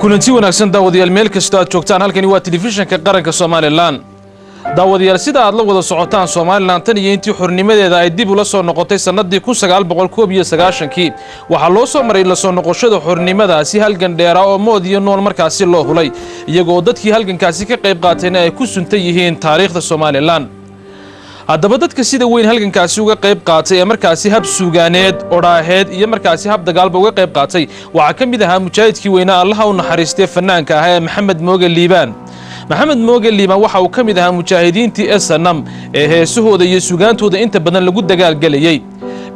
Kulanti wanaagsan, daawadayaal, meel kastoo aad joogtaan. Halkani waa Telefishinka Qaranka Somaliland. Daawadayaal, sida aad la wada socotaan, Somaliland tan iyo intii xornimadeeda ay dib ula soo noqotay sannadii 1991-kii, waxaa loo soo maray la soo noqoshada xornimadaasi halgan dheeraa oo mood iyo nool markaasi loo hulay, iyagoo dadkii halgankaasi ka qayb qaatayna ay ku suntan yihiin taariikhda Somaliland. Haddaba, dadka sida weyn halgankaasi uga qayb qaatay ee markaasi hab suugaaneed, odhaaheed iyo markaasi hab dagaalba uga qayb qaatay waxaa ka mid ahaa mujaahidkii weynaa, Allaha u naxariistay, fanaanka ahaa ee Maxamed Mooge Liibaan. Maxamed Mooge Liibaan waxa uu ka mid ahaa mujaahidiintii SNM ee heesahooda iyo suugaantooda inta badan lagu dagaalgelayey.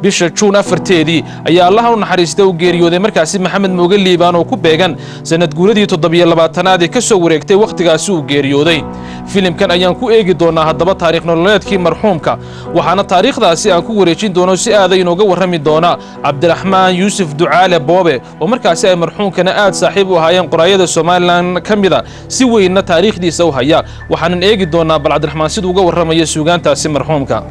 Bisha Juun 4-teedii ayaa, Allaha u naxariista, u geeriyooday markaasi Maxamed Mooge Liibaan, oo ku beegan sanad guuradii 27aad ee ka soo wareegtay wakhtigaasi uu geeriyooday. Filimkan ayaan ku eegi doonaa haddaba taariikh nololeedkii marxuumka, waxaana taariikhdaasi aan ku wareejin doono si aada inooga warrami doona Cabdiraxmaan Yuusuf Ducaale Boobe, oo markaasi ay marxuumkana aad saaxiib u ahaayeen, qoraayada Somaliland ka mida, si weynna taariikhdiisa u haya. Waxaanan eegi doonaa bal Cabdiraxmaan siduu uga warramayo suugaantaasi marxuumka.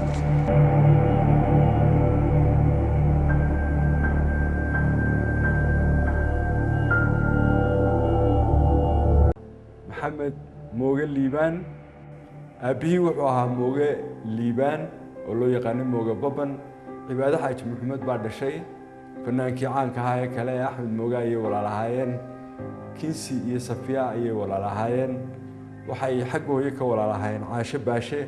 Maxamed Mooge Liibaan aabbihii wuxuu ahaa Mooge Liibaan oo loo yaqaano Mooge Baban. Cibaado Xaaji Maxamed baa dhashay. Fanaankii caanka ahaa ee kale ee Axmed Mooge ayay walaal ahaayeen. Kinsi iyo Safiya ayay walaal ahaayeen. Waxay xagga hooye ka walaal ahaayeen Caashe Baashe.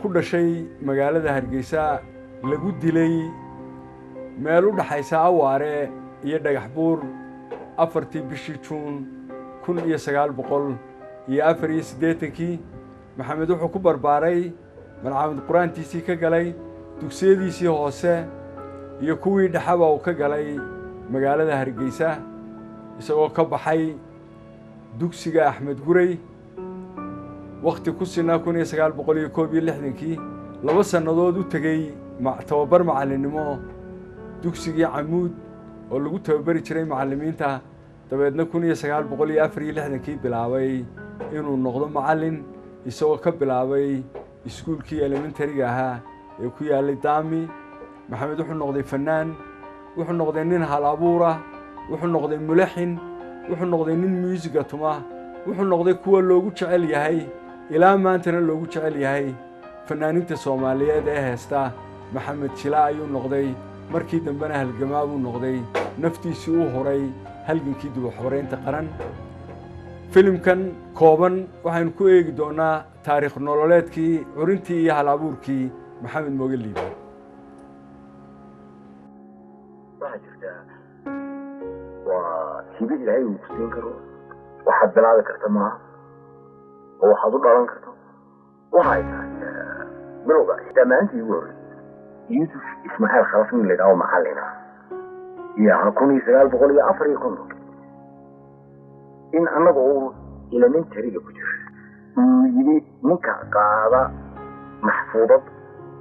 Ku dhashay magaalada Hargeysa, lagu dilay meel u dhaxaysa Awaare iyo Dhagax Buur 4-tii bishii Juun 1984-kii. Maxamed wuxuu ku barbaaray, malcaamad qur-aantiisii ka galay, dugsiyadiisii hoose iyo kuwii dhexaba uu ka galay magaalada Hargeysa, isagoo ka baxay dugsiga Axmed Gurey wakhti ku sinaa 1961-kii. 2 sannadood u tegey tababar macallinnimo dugsigii Camuud oo lagu tababari jiray macallimiinta. Dabeedna 1964-kii bilaabay inuu noqdo macallin, isagoo ka bilaabay iskuulkii elementary-ga ahaa ee ku yaallay Daami. Maxamed wuxuu noqday fanaan, wuxuu noqday nin hal abuura, wuxuu noqday mulaxin, wuxuu noqday nin muusiga tuma, wuxuu noqday kuwa loogu jecel yahay, ilaa maantana loogu jecel yahay fanaaninta Soomaaliyeed ee heesta. Maxamed Jila ayuu noqday. Markii dambena halgamaa buu noqday, naftiisii u huray halgankii dib u xoreynta qaran. Filimkan kooban waxaynu ku eegi doonaa taariikh nololeedkii, curintii iyo hal abuurkii Maxamed Mooge Liibaan. Waxaa jirtaa waa hibo Ilaahay uu ku siin karo. Waxaad bilaabi karta maaha oo waxaad u dhalan karto. Waxa ay tahay bilowga xitaa maalintii ugu horreysay, Yuusuf Ismaaciil Khalaf, nin la yidhaho, macallin ah iyo ahaa 1954, in annaga uu elementary-ga ku jiro uu yidhi: "Ninka qaada maxfuudad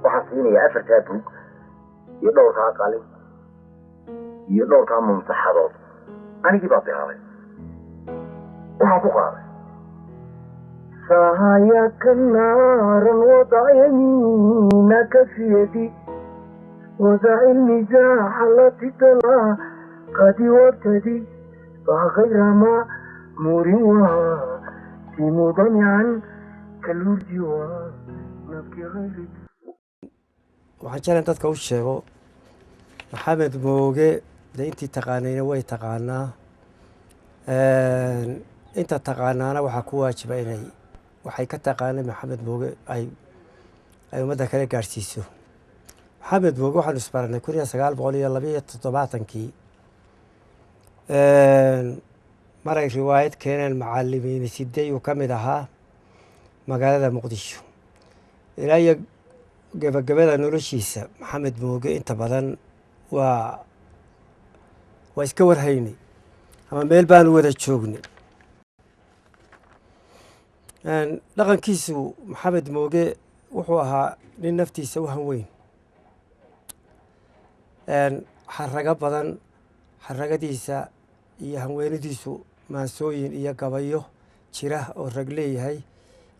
waxaan siinayaa afartaa bug iyo dhowrkaa qalin iyo dhowrkaa mumsaxadood." Anigii baa bilaabay, waxaan ku qaaday سهايك نارا وضع يمينك في يدي وضع المزاح التي تلاقت وابتدي فغير مأمور وهاتي مضمعا كالورد ونبكي غير. Waxaan jeclan dadka u sheego Maxamed Mooge dee intii taqaanayna way taqaanaa, inta taqaanaana waxaa ku waajiba inay waxay ka taqaanay Maxamed Mooge ay ummadda kale gaadhsiiso. Maxamed Mooge waxaanu isbaranay 1972-kii, maray riwaayad keeneen macalimiini siday uu ka mid ahaa magaalada Muqdisho. Ilaa iyo gebagabada noloshiisa Maxamed Mooge inta badan waa iska warhaynay ama meel baanu wada joognay. Dhaqankiisu, Maxamed Mooge wuxuu ahaa nin naftiisa u hanweyn, xarago badan. Xaragadiisa iyo hanweenidiisu maansooyin iyo gabayo jira oo rag leeyahay,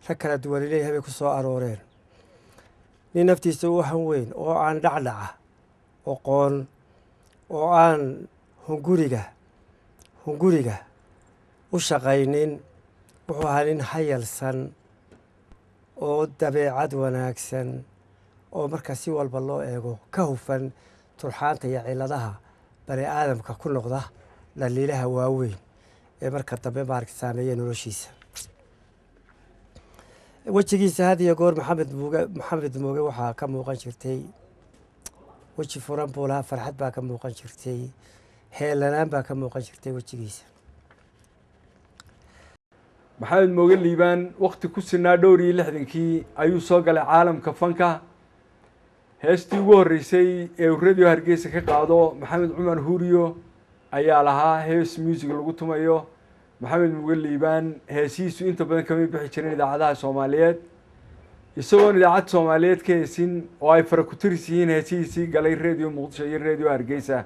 rag kala duwani leeyahay, bay ku soo arooreen. Nin naftiisa u hanweyn oo aan dhacdhaca oqoon oo aan hunguriga u shaqaynin. Wuxuu ahaa nin hayalsan oo dabeecad wanaagsan, oo marka si walba loo eego ka hufan turxaanta iyo ciladaha bani aadamka ku noqda dhaliilaha waaweyn ee marka dambe maaragta saameeya noloshiisa. Wejigiisa had iyo goor Maxamed Mooge waxaa ka muuqan jirtay weji furan buu lahaa, farxad baa ka muuqan jirtay, heelanaan baa ka muuqan jirtay wejigiisa. Maxamed Mooge Liibaan wakti ku sinaa dhowr iyo lixdankii ayuu soo galay caalamka fanka. Heestii ugu horreysay ee uu Radio Hargeysa ka qaado Maxamed Cumar Huuriyo ayaa lahaa, hees music lagu tumayo. Maxamed Mooge Liibaan heesihiisu inta badan kamay bixi jirin idaacadaha Soomaaliyeed. Isagoon idaacad Soomaaliyeed ka heesin oo ay fara-ku-tiris yihiin heesihiisii galay Radio Muqdisho iyo Radio Hargeysa,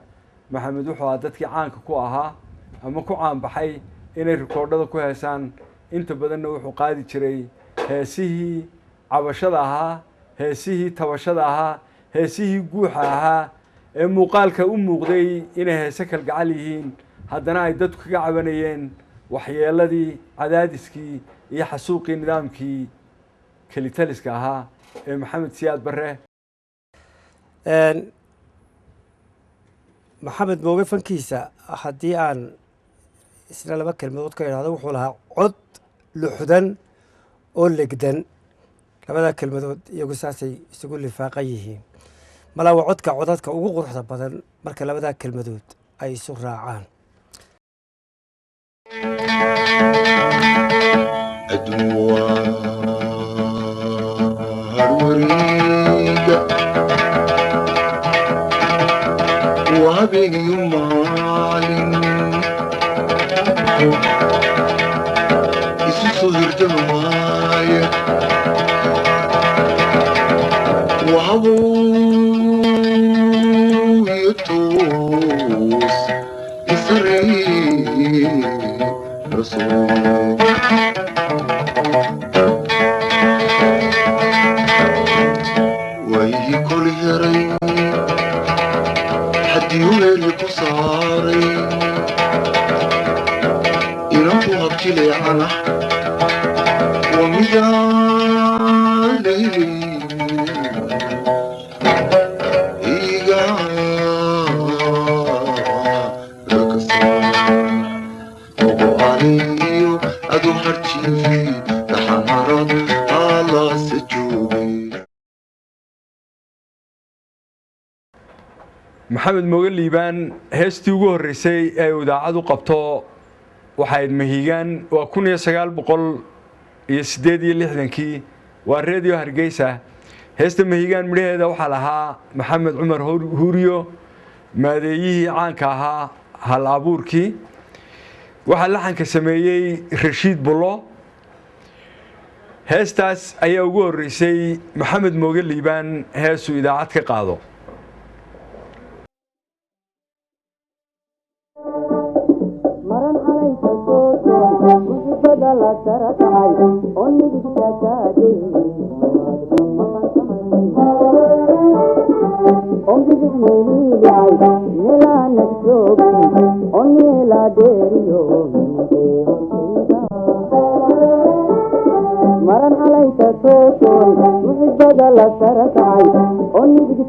Maxamed wuxuu ahaa dadkii caanka ku ahaa ama ku caanbaxay inay rikoodhada ku heesaan. Inta badanna wuxuu qaadi jiray heesihii cabashada ahaa, heesihii tabashada ahaa, heesihii guuxa ahaa ee muuqaalka u muuqday inay heese kalgacal yihiin, haddana ay dadku kaga cabanayeen waxyeeladii, cadaadiskii iyo xasuuqii nidaamkii kelitaliska ahaa ee Maxamed Siyaad Barre. Maxamed Mooge fankiisa haddii aan isna laba kelmadood ka idhahdo, wuxuu lahaa cod luxdan oo legdan. Labadaa kelmadood iyagu saasay isugu lifaaqan yihiin. Malaa waa codka codadka ugu quruxda badan marka labadaa kelmadood ay isu raacaan. Adduun wareega waa habeeniyo maalin isu soo hirtama maaya, waa habow iyo toos isaree rasuul. Waayihii kol heray haddii weeli ku saaray inanku habjileecana waa midaan la helay iga ogo aliyo adu harjiifi dhaxanarad alaase joogay. Maxamed Mooge Liibaan heestii ugu horreysay ee uu idaacad u qabto waxayd Mahiigaan. Waa 1968-kii, waa Radio Hargeysa. Heesta Mahiigaan midhaheeda waxaa lahaa Maxamed Cumar Huuriyo, maadeeyihii caanka ahaa, hal abuurkii. Waxaa laxanka sameeyey Rashiid Bullo. Heestaas ayaa ugu horreysay Maxamed Mooge Liibaan heesuu idaacad ka qaado. Maran xalayta soo muxibada la sara kacay oo midigta kaagay oo bidix miliilicay meelaanad joogin oo meela dheeriyo. Maran xalayta soo muxibada la sara kacay oo midig